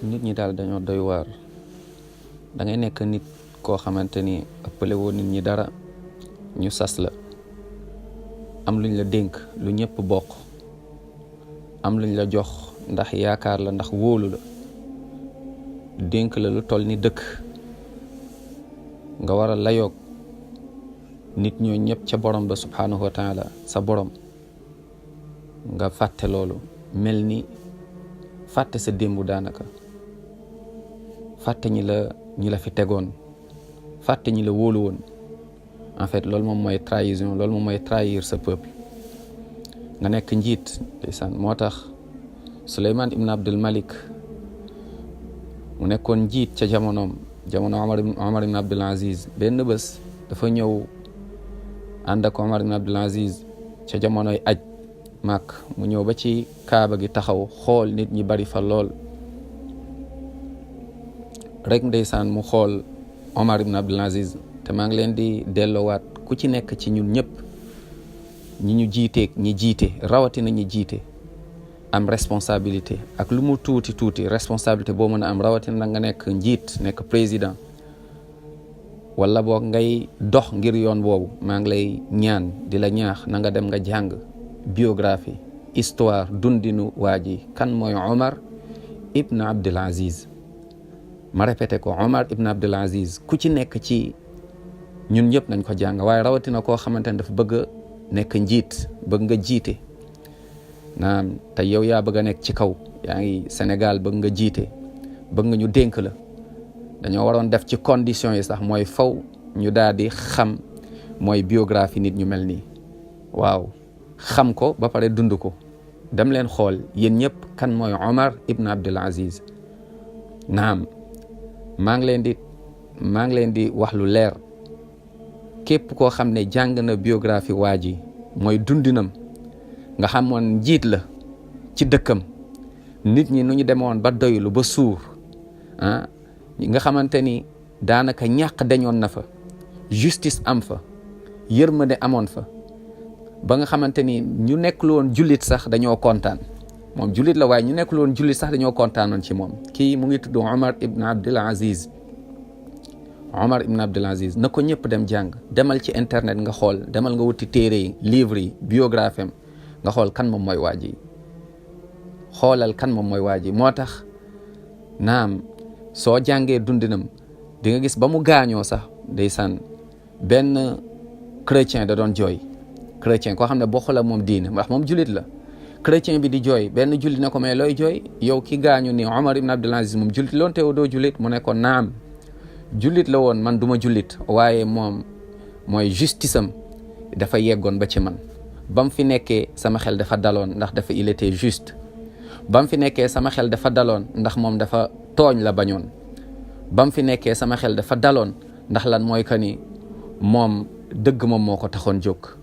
nit ñi daal dañoo doy waar da ngay nekk nit koo xamante ni ëppale woo nit ñi dara ñu sas la am luñ la dénk lu ñëpp bokk am luñ la jox ndax yaakaar la ndax wóolu la dénk la lu toll ni dëkk nga war a layoog nit ñoo ñëpp ca borom ba subhanahu wa taala sa borom nga fàtte loolu mel ni fàtte sa démb daanaka fàtte ñi la fi tegoon fàtte ñi la wóolu woon en fait loolu moom mooy trahison loolu moom mooy trahir sa peuple nga nekk njiit ndeysaan moo tax Souleymane ibn Abdul Malik mu nekkoon njiit ca jamono Omar ibn Abdul Aziz benn bés dafa ñëw ànd ak Omar ibn Abdul Aziz ca jamonoy aj Màkk mu ñëw ba ci kaaba gi taxaw xool nit ñi bari fa lool rek ndeysaan mu xool Omar ibn Abdul Aziz te maa ngi leen di delloowaat ku ci nekk ci ñun ñëpp ñi ñu jiiteeg ñi jiite rawatina ñi jiite am responsabilité ak lu mu tuuti responsabilité boo mën a am rawatina nga nekk njiit nekk président wala boog ngay dox ngir yoon boobu maa ngi lay ñaan di la ñaax na nga dem nga jàng biographie histoire dundinu waa ji kan mooy Omar ibn Abdul Aziz ma répété ko Omar ibn Abdul Aziz ku ci nekk ci ñun ñëpp nañ ko jàng waaye rawatina koo xamante ne dafa bëgg a nekk njiit bëgg nga jiite naam te yow yaa bëgg a nekk ci kaw yaa ngi Sénégal bëgg nga jiite bëgg nga ñu dénk la dañoo waroon def ci conditions yi sax mooy faw ñu daal di xam mooy biographie nit ñu mel nii waaw xam ko ba pare dund ko dem leen xool yéen ñëpp kan mooy Omar ibn Abdul Aziz naam maa ngi leen di wax lu leer képp koo xam ne jàng na biographie waa ji mooy dundinam nga xamoon njiit la ci dëkkam nit ñi nu ñu demoon ba doylu ba suur nga xamante ni daanaka ñàkk dañoon na fa justice am fa yërmande amoon fa ba nga xamante ni ñu nekkul woon jullit sax dañoo kontaan moom jullit la waaye ñu nekkul woon jullit sax dañoo kontaanoon ci moom kii mu ngi tudd Omar ibn Abdul Aziz Omar ibn Abdul Aziz na ko ñëpp dem jàng demal ci internet nga xool demal nga wuti téere yi livre yi biographie am nga xool kan moom mooy waa ji xoolal kan moom mooy waa ji moo tax naam soo jàngee dundinam di nga gis ba mu gaañoo sax ndeysaan benn chrétien da doon jooy chrétien koo xam ne bokkul ak moom diine ndax moom jullit la chrétien bi di jooy benn jullit ne ko mais looy jooy yow ki gaañu ni Omar ibn Abdul Aziz moom jullit loon te doo jullit mu ne ko naam jullit la woon man duma jullit waaye moom mooy justice am dafa yeggoon ba ci man ba mu fi nekkee sama xel dafa daloon ndax dafa il était juste ba mu fi nekkee sama xel dafa daloon ndax moom dafa tooñ la bañoon ba mu fi nekkee sama xel dafa daloon ndax lan mooy que ni moom dëgg moom moo ko taxoon jóg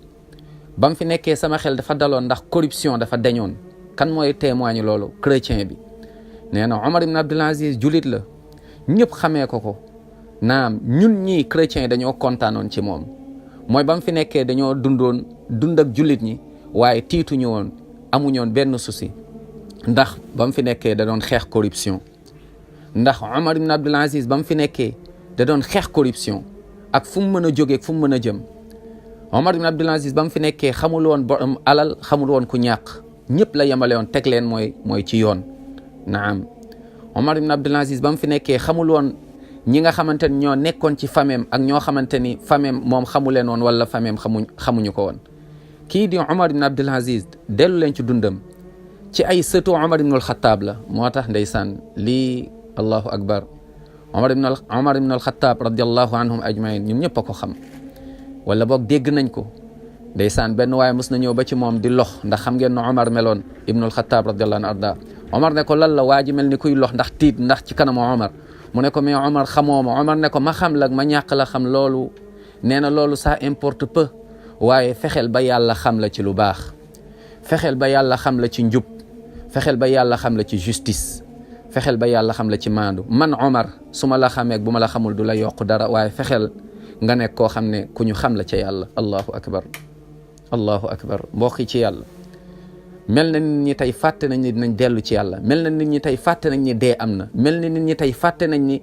ba mu fi nekkee sama xel dafa daloon ndax corruption dafa deñoon kan mooy témoigne loolu chrétien bi nee na Omar ibn Abdul Aziz julit la ñëpp xamee ko naam ñun ñii chrétiens yi dañoo kontaanoon ci moom mooy ba mu fi nekkee dañoo dund ak jullit ñi waaye tiituñu woon amuñoon benn souci ndax ba mu fi nekkee da doon xeex corruption ndax Omar ibn Abdul Aziz ba mu fi nekkee da doon xeex corruption ak fu mu mën a jógee fu mu mën a jëm Omar ibn Abdul Aziz ba mu fi nekkee xamul woon borom alal xamul woon ku ñàkk ñëpp la yemale woon teg leen mooy ci yoon naam Omar ibn Abdul Aziz ba mu fi nekkee xamul woon ñi nga xamante ni ñoo nekkoon ci fameem ak ñoo xamante ni fameem moom xamu leen woon wala fameem xamuñu ko woon kii di Omar ibn Abdul Aziz dellu leen ci dundam ci ay sëtu Omar ibn al-Khattab la moo tax ndeysaan lii allahu akbar Omar ibn al-Khattab radiallahu anhum ajmain ñun ñëpp a ko xam wala boog dégg nañ ko ndeysaan benn waaye mos na ñëw ba ci moom di lox ndax xam ngeen ne Omar meloon ibn al-Khattab radiallahu anhu arda Omar ne ko lan la waa ji mel ni kuy lox ndax tiit ndax ci kanamu Omar mu ne ko mais Omar xamoo ma Omar ne ko ma xam la ma ñàkk la xam loolu nee na loolu ça importe peu waaye fexeel ba yàlla xam la ci lu baax fexeel ba yàlla xam la ci njub fexeel ba yàlla xam la ci justice fexeel ba yàlla xam la ci maandu man Omar su ma la xamee bu ma la xamul du la yokk dara waaye fexeel nga nekk koo xam ne ku ñu xam la ca yàlla allahu akbar mbokk yi ci yàlla mel na nit ñi tey fàtte nañ ni dinañ dellu ci yàlla mel na nit ñi tey fàtte nañ ni dee am na mel na nit ñi tey fàtte nañ ni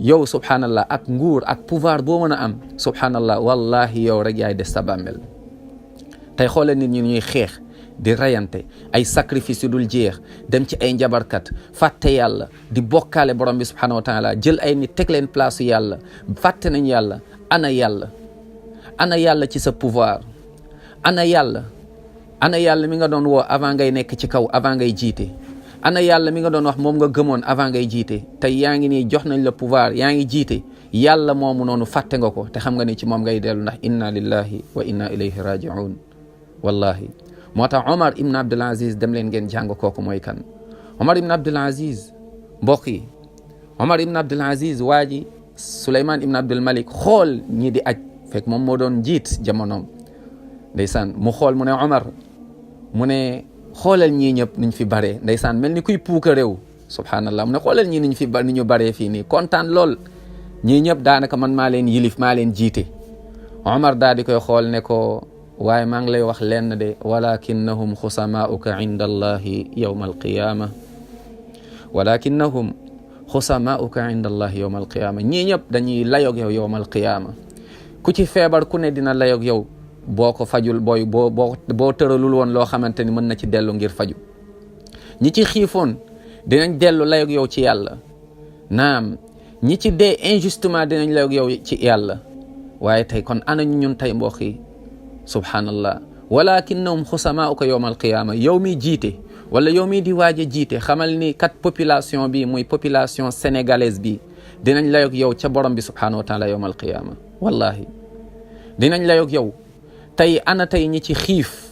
yow subhanallah ak nguur ak pouvoir boo mën a am subhanallah wallahi yow rek yaay des sa bàmmeel tey xoolal nit ñi ñuy xeex di rayante ay sacrifice yu dul jeex dem ci ay njabarkat fàtte yàlla di bokkaale borom bi subhanahu wa taala jël ay nit teg leen place yàlla fàtte nañ yàlla ana yàlla ci sa pouvoir ana yàlla mi nga doon woo avant ngay nekk ci kaw avant ngay jiite ana yàlla mi nga doon wax moom nga gëmoon avant ngay jiite tey yaa ngi nii jox nañ la pouvoir yaa ngi jiite yàlla moomu noonu fàtte nga ko te xam nga ni ci moom ngay dellu ndax inna lillahi wa inna ilayhi raji'un wallahi moo tax Omar ibn Abdul Aziz dem leen ngeen jàng kooku mooy kan Omar ibn Abdul Aziz mbokk yi Omar ibn Abdul Aziz waa ji Souleymane ibn Abdul Malik xool ñi di aj fekk moom moo doon jiit jamonoom ndeysaan mu xool mu ne Omar mu ne xoolal ñii ñëpp niñ fi baree ndeysaan mel ni kuy puuka réew subhanallah mu ne xoolal ñii ni ñu baree fii nii kontaan lool ñii ñëpp daanaka man maa leen yilif maa leen jiite Omar daal di koy xool ne ko waaye maa ngi lay wax lenn de walakinnahum xusamaauka inda allahi yawma alqiyama ñii ñëpp dañuy layoog yow yawma alqiyama ku ci feebar ku ne dina layoog yow boo ko fajul boo tëralul woon loo xamante ni mën na ci dellu ngir faju ñi ci xiifoon dinañ dellu layoog yow ci yàlla naam ñi ci dee injustement dinañ layoog yow ci yàlla waaye tey kon ana ñu ñun tey mbokk yi subhanallah walakinnahum xusamaauka yawma alqiyama yow mi jiite wala yow mi di waaj a jiite xamal ni kat population bi muy population sénégalaise bi dinañ layoog yow ca borom bi subhanahu wa taala yawma alqiyama wallahi dinañ layoog yow tey ana tey ñi ci xiif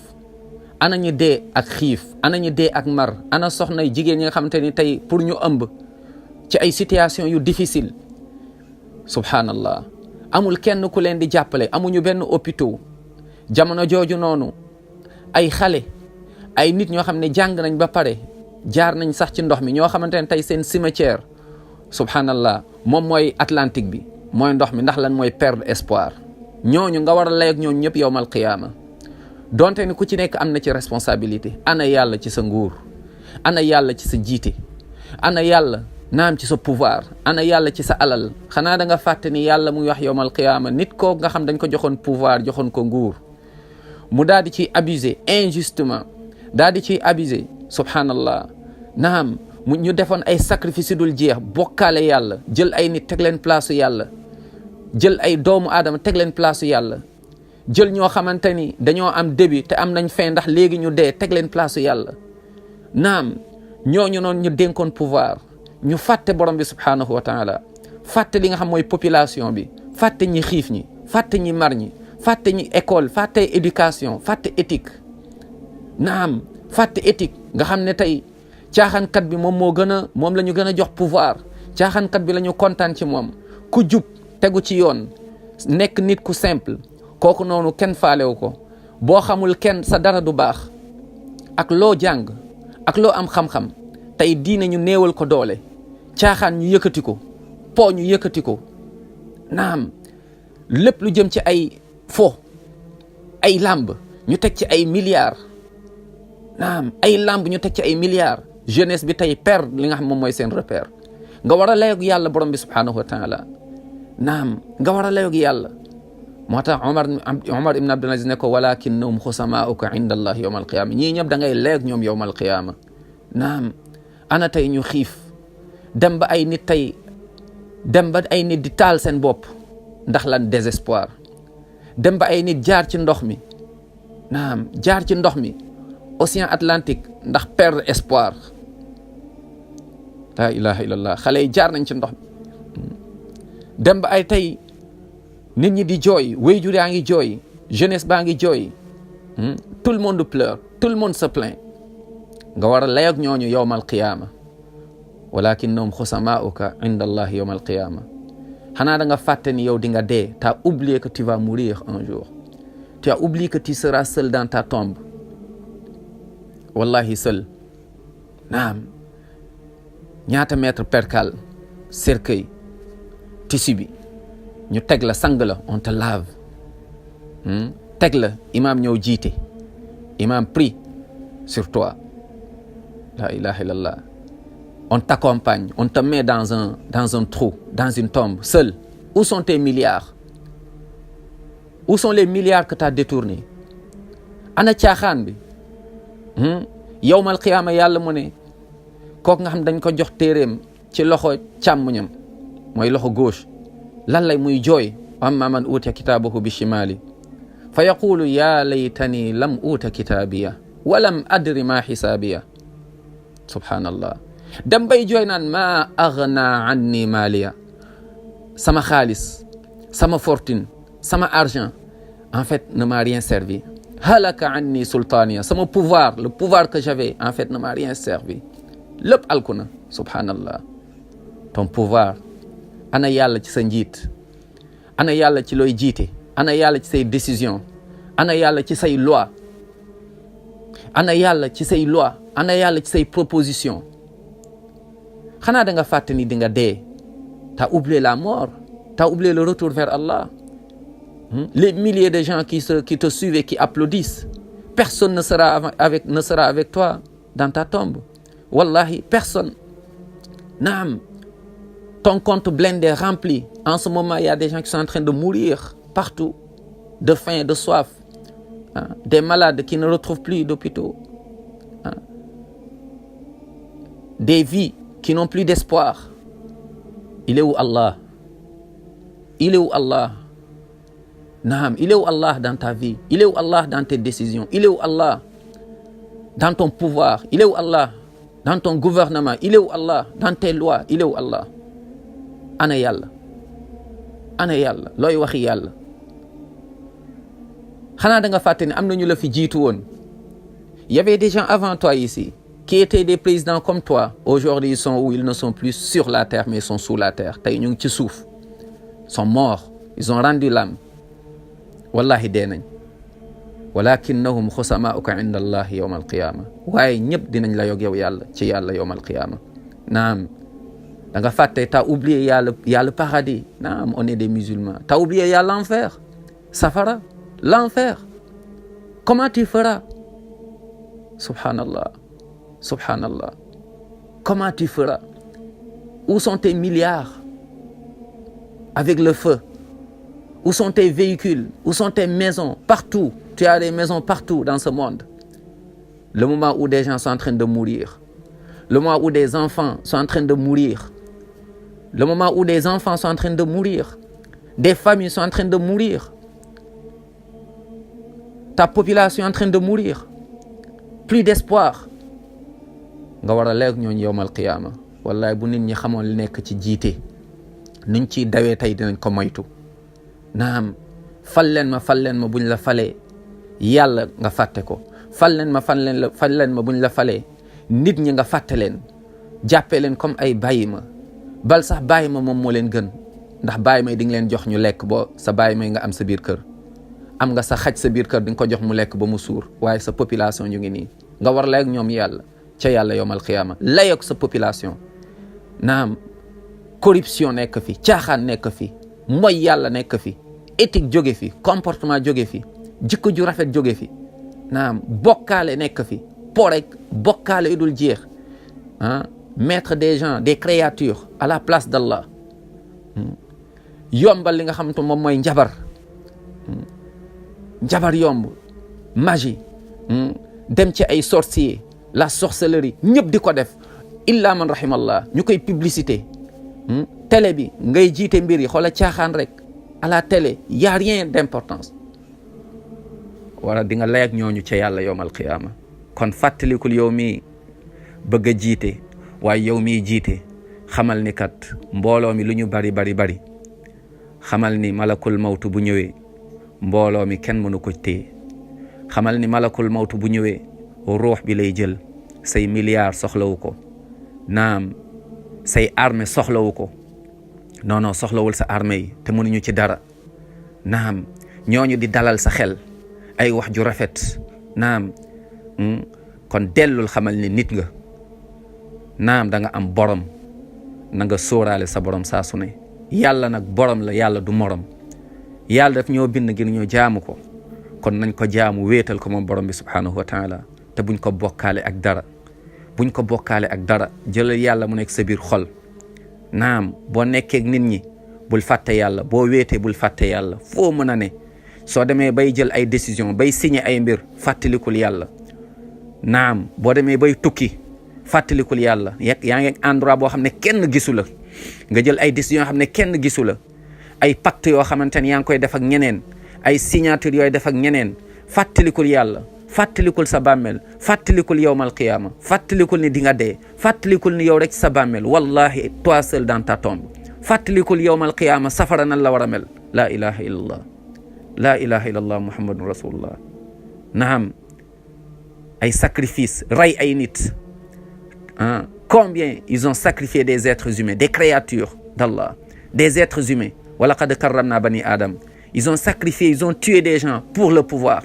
ana ñu dee ak xiif ana ñu dee ak mar ana soxna jigéen ñi nga xamante ni tey pour ñu ëmb ci ay situation yu difficile subhanallah amul kenn ku leen di jàppale amuñu benn hôpital jamono jooju noonu ay xale ay nit ñoo xam ne jàng nañ ba pare jaar nañ sax ci ndox mi ñoo xamante ne tey seen cimetière subhanallah moom mooy Atlantique bi mooy ndox mi ndax lan mooy perdre espoir ñooñu nga war a lay ak ñooñu ñëpp yawmal qiyaama donte ni ku ci nekk am na ci responsabilité ana yàlla ci sa nguur ana yàlla ci sa jiite ana yàlla naam ci sa pouvoir ana yàlla ci sa alal xanaa da nga fàtte ni yàlla mu ngi wax yawmal qiyaama nit koo nga xam dañ ko joxoon pouvoir joxoon ko nguur mu daal di ciy abuser injustement daal di ciy abuser subhanallah naam mu ñu defoon ay sacrifice dul jeex bokkaale yàlla jël ay nit teg leen place yàlla jël ay doomu aadama teg leen place yàlla jël ñoo xamante ni dañoo am début te am nañ fin ndax léegi ñu dee teg leen place yàlla naam ñooñu noonu ñu dénkoon pouvoir ñu fàtte borom bi subhanahu wa taala fàtte li nga xam mooy population bi fàtte ñi xiif ñi fàtte ñi mar ñi fàtte ñi école fàtte éducation fàtte éthique naam fàtte éthique nga xam ne tey caaxaankat bi moom la ñu gën a jox pouvoir caaxaankat bi la ñu kontaan ci moom ku jub tegu ci yoon nekk nit ku simple kooku noonu kenn faalewu ko boo xamul kenn sa dara du baax ak loo jàng ak loo am xam-xam tey diine ñu néewal ko doole caaxaan ñu yëkkati ko po ñu yëkkati ko naam lépp lu jëm ci ay fo ay làmb ñu teg ci ay milliards naam ay làmb ñu teg ci ay milliards jeunesse bi tey perdre li nga xam moom mooy seen repère nga war a layoog yàlla borom bi subhanahu wa taala naam nga war a layoog yàlla moo tax Omar ibn Abdul Aziz ne ko walakinnahum xusamaauka inda allahi yawma alqiyama ñii ñëpp da ngay layoog ñoom yawma alqiyama naam ana tey ñu xiif dem ba ay nit di taal seen bopp ndax lan désespoir dem ba ay nit jaar ci ndox mi naam jaar ci ndox mi océan Atlantique ndax perdre espoir la ilaha illallah xale yi jaar nañ ci ndox mi dem ba ay tey nit ñi di jooy waajur yaa ngi jooy jeunesse baa ngi jooy tout le monde pleure tout le monde se plaint nga war a lay ak ñooñu yawmal qiyaama walakinnahum xusamaauka inda allahi yawmal qiyaama xanaa da nga fàtte ni yow di nga dee t'as oublié que tu vas mourir un jour tu as oublié que tu seras seul dans ta tombe wallahi seul naam ñaata mètre percale cercueil tissu bi ñu teg la sang la on te lave teg la imam ñëw jiite imam prie sur toi. La ilaha illallah. On t'accompagne, on te met dans un trou, dans une tombe, seul. Où sont tes milliards? Où sont les milliards que tu as détournés? Ana caaxaan bi. Yawmal qiyaama yàlla mu ne kooku nga xam dañ ko jox téeréem ci loxo càmmoñam mooy loxo gauche lan lay muy jooy amma man utiya kitaabahu bi shimali fa yaqulu ya laytani lam uta kitaabiya wa lam adri ma xisaabiya. Subhanallah. dem bay jooy naan ma aghna anni maliya. Sama xaalis, sama fortune, sama argent en fait ne m'a rien servi. Halaka anni sultaniya. Sama pouvoir, le pouvoir que j'avais en fait ne m'a rien servi. Lépp alku na. Subhanallah. Ton pouvoir. Ana yàlla ci sa njiit. Ana yàlla ci looy jiite. Ana yàlla ci say décision. Ana yàlla ci say loi. Ana yàlla ci say loi. Ana yàlla ci say proposition. Xanaa da nga fàtte ni di nga dee. T'as oublié la mort. T'as oublié le retour vers Allah. Les milliers de gens qui te suivent et qui applaudissent. Personne ne sera avec toi dans ta tombe. Wallahi, personne. Naam. Ton compte blindé rempli. En ce moment, il y a des gens qui sont en train de mourir partout. De faim, de soif. Des malades qui ne retrouvent plus d'hôpitaux. Des vies qui n'ont plus d'espoir. Il est où Allah? Il est où Allah? Naam, il est où Allah dans ta vie? Il est où Allah dans tes décisions? Il est où Allah dans ton pouvoir? Il est où Allah dans ton gouvernement? Il est où Allah dans tes lois? Il est où Allah? Ana yàlla. Ana yàlla. Looy waxi yàlla. Xanaa da nga fàtte ne am na ñu la fi jiitu woon. Il y avait des gens avant toi ici qui étaient des présidents comme toi. Aujourd'hui, ils sont où? Ils ne sont plus sur la terre, mais ils sont sous la terre. Tey ñu ngi ci suuf. Ils sont morts. Ils ont rendu l'âme. Wallahi dee nañ. Walakinnahum xusamaa'uka inda Allahi yawma alqiyama. Waaye ñëpp dinañ la yog yow yàlla ci yàlla yawma alqiyama. Naam. Da nga fàtte, t'as oublié y a le paradis. Naam, on est des musulmans. T'as oublié y a l'enfer. Safara. L'enfer. Comment tu feras? Subhanallah. Subhanallah. Comment tu feras? Où sont tes milliards? Avec le feu. Où sont tes véhicules? Où sont tes maisons? Partout. Tu as des maisons partout dans ce monde. Le moment où des gens sont en train de mourir. Le moment où des enfants sont en train de mourir. Le moment où des enfants sont en train de mourir. Des familles sont en train de mourir. Ta population est en train de mourir. Plus d'espoir. Nga war a leeg ñooñu yawmal qiyaama. Wallahi bu nit ñi xamoon li nekk ci jiite. Nuñ ciy dawee tey dinañ ko moytu. Naam, fal leen ma buñ la falee yàlla nga fàtte ko. Fal leen ma buñ la falee nit ñi nga fàtte leen. Jàppee leen comme ay bàyyi ma. Bal sax bàyyi ma moom moo leen gën. Ndax bàyyi may di nga leen jox ñu lekk boo sa bàyyi may nga am sa biir kër. Am nga sa xaj sa biir kër di nga ko jox mu lekk ba mu suur. Waaye sa population ñu ngi nii. Nga war la ak ñoom yàlla ca yàlla yawmal qiyaama. Lay ak sa population. Naam, corruption nekk fi. Caaxaan nekk fi. Mooy yàlla nekk fi. Éthique jóge fi. Comportement jóge fi. Jikko ju rafet jóge fi. Naam, bokkaale nekk fi. Po rek bokkaale yu dul jeex. Mettre des gens, des créatures à la place d'Allah. Yombal li nga xam te moom mooy njabar. Njabar yomb. Magie. Dem ci ay sorciers. La sorcellerie. ñëpp di ko def. Illa man rahimallah. ñu koy publicité. Télé bi ngay jiite mbir yi xoola caaxaan rek. À la télé y a rien d'importance. Wala di nga lay ak ñooñu ca yàlla yawmal qiyaama. Kon fàttalikul yow mi bëgg a jiite. Waaye yow miy jiite xamal ni kat mbooloo mi lu ñu bari xamal ni malakul mawtu bu ñëwee mbooloo mi kenn mënu ko téye. Xamal ni malakul mawtu bu ñëwee ruux bi lay jël. Say milliards soxlawu ko. Naam, say armée soxlawu ko. Non soxlawul sa armée yi te mënuñu ci dara. Naam, ñooñu di dalal sa xel ay wax ju rafet. Naam, kon dellul xamal ni nit nga. Naam, da nga am borom. Na nga sóoraale sa borom saa su ne. Yàlla nag borom la, yàlla du morom. Yàlla daf ñoo bind ngir ñoo jaamu ko. Kon nañ ko jaamu wéetal ko moom borom bi subhanahu wa taala. te buñ ko bokkaale ak dara buñ ko bokkaale ak dara jëlal yàlla mu nekk sa biir xol naam boo nekkee ak nit ñi bul fàtte yàlla boo wéetee bul fàtte yàlla foo mën a ne soo demee bay jël ay décision bay signé ay mbir fàttalikul yàlla naam boo demee bay tukki fàttalikul yàlla yaa ngi endroit boo xam ne kenn gisu la nga jël ay décision yoo xam ne kenn gisu la ay pacte yoo xamante ne yaa ngi koy def ak ñeneen ay signature yooy def ak ñeneen fàttalikul yàlla fàttalikul sa bàmmeel fàttalikul yawmal qiyaama fàttalikul ni di nga dee fàttalikul ni yow rek sa bàmmeel wallahi toi seul dans ta tombe fàttalikul yawmal qiyaama safara nan la war a mel la ilaha illallah la ilaha illallah muhammadun rasulullah naam ay sacrifice rey ay nit combien ils ont sacrifié des êtres humains des créatures d'Allah des êtres humains wa laqad karramna bani adam ils ont sacrifié ils ont tué des gens pour le pouvoir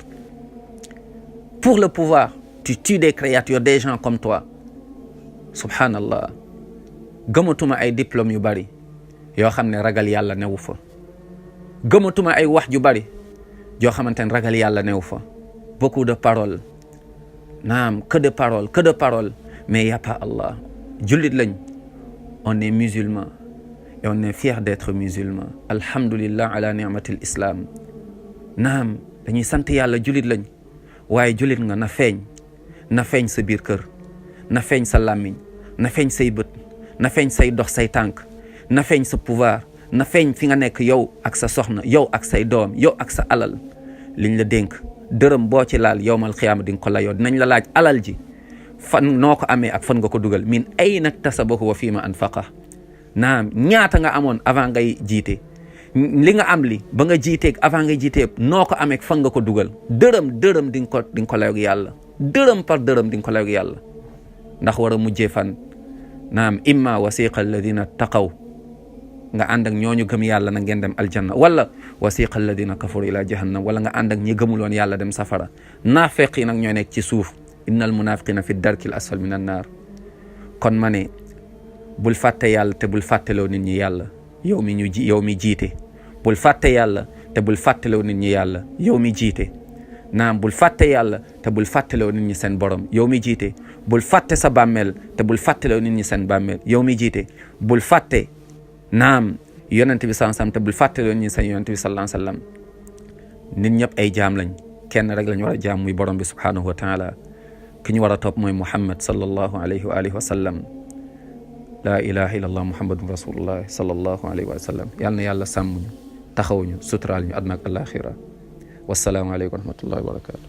tu tues des créatures des gens comme toi subhanallah gëmatuma ay diplôme yu bari yoo xam ne ragal yàlla newu fa gëmatuma ay wax ju bari yoo xamante ne ragal yàlla newu fa beaucoup de paroles naam que de paroles mais y a pas Allah jullit lañ on est musulman et on est fier d'être musulman alhamdulillah ala ni'matil islam naam dañuy sant yàlla jullit lañ waaye jullit nga na feeñ sa biir kër na feeñ sa làmmiñ na feeñ say bët na feeñ say dox say tànk na feeñ sa pouvoir na feeñ fi nga nekk yow ak sa soxna yow ak say doom yow ak sa alal liñ la dénk dërëm boo ci laal yawmal xiyaama di nga ko layoo dinañ la laaj alal ji fan noo ko amee ak fan nga ko dugal min ayna iktasabahu wa fiima anfaqa naam ñaata nga amoon avant ngay jiite li nga am li ba nga jiiteeg avant ngay jiitee noo ko amee fan nga ko dugal dërëm di nga ko layoog yàlla dërëm par dërëm di nga ko layoog yàlla ndax war a mujjee fan naam imma wasiqa alladina taqaw nga ànd ak ñooñu gëm yàlla na ngeen dem aljanna wala wasiqa alladina kafaru ila jahannam wala nga ànd ak ñi gëmuloon yàlla dem safara naafeq yi nag ñoo nekk ci suuf innal munafiqina fi darkil asfal min an naar kon ma ne bul fàtte yàlla te bul fàtteloo nit ñi yàlla yow mi jiite bul fàtte yàlla te bul fàtteloo nit ñi yàlla yow mi jiite naam bul fàtte yàlla te bul fàtteloo nit ñi seen borom yow mi jiite bul fàtte sa bàmmeel te bul fàtteloo nit ñi seen bàmmeel yow mi jiite bul fàtte naam yonent bi sallallahu alayhi wasallam te bul fàtteloo nit ñi seen yonent bi sallallahu alayhi wasallam nit ñëpp ay jaam lañ kenn rek lañ war a jaam muy borom bi subhanahu wa taala ki ñu war a topp mooy Muhammad sallallahu alayhi wa alihi wa sallam laa ilaha illallah muhammadun rasulullah sallallahu alayhi wa sallam yal na yàlla sàmm ñu taxaw ñu suturaal ñu àdduna ak alaxira wasalaamu aleykum wa rahmatullahi wa barakatu